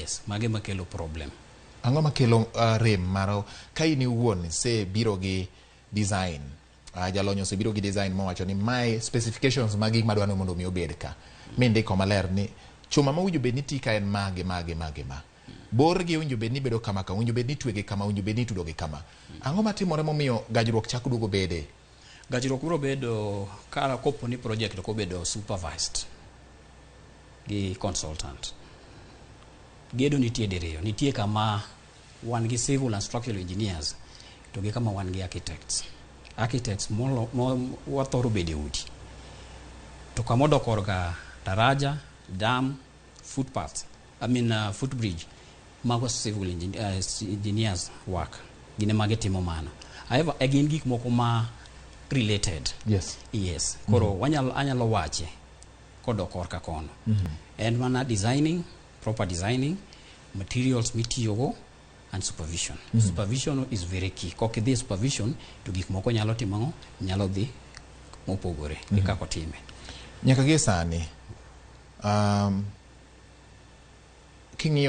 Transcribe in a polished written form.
Yes, mage makelo problem. Ang'o makelo rem mar ka in iwuon isebiro gi design, jalony osebiro gi design mowacho ni mae specifications mag gik madwaro ni mondo mi obed ka, mindiko maler ni chuma mowinjo bed ni ti ka en mage mage mage ma bor gi owinjo bed ni bedo kama kama, owinjo bed ni twegi kama, owinjo bed ni itudo gi kama. Ang'o matimore momiyo gajruok chako duogo bede? Gajruok biro bedo ka kopo ni project ok obedo supervised gi consultant. Gedo nitie diriyo. Nitie kama wan gi civil and structural engineers to gi kama wan gi architects. Architects molo, mo, wathoro bedo e udi. To kama odok korka daraja, dam, footpath, I mean footbridge, mago civil engineers work. Gin ema gitimo mano. However, e gin gik moko ma related. Yes. Koro wanyalo anyalo wache kodok korka kono. En mana designing, proper designing, materials mitiyogo and supervision. Supervision is very key. Kok idhi e supervision to gik moko nyalo timo ang'o? Nyalo dhi mopogore gi kaka otime. Nyaka gie sani, king'iyo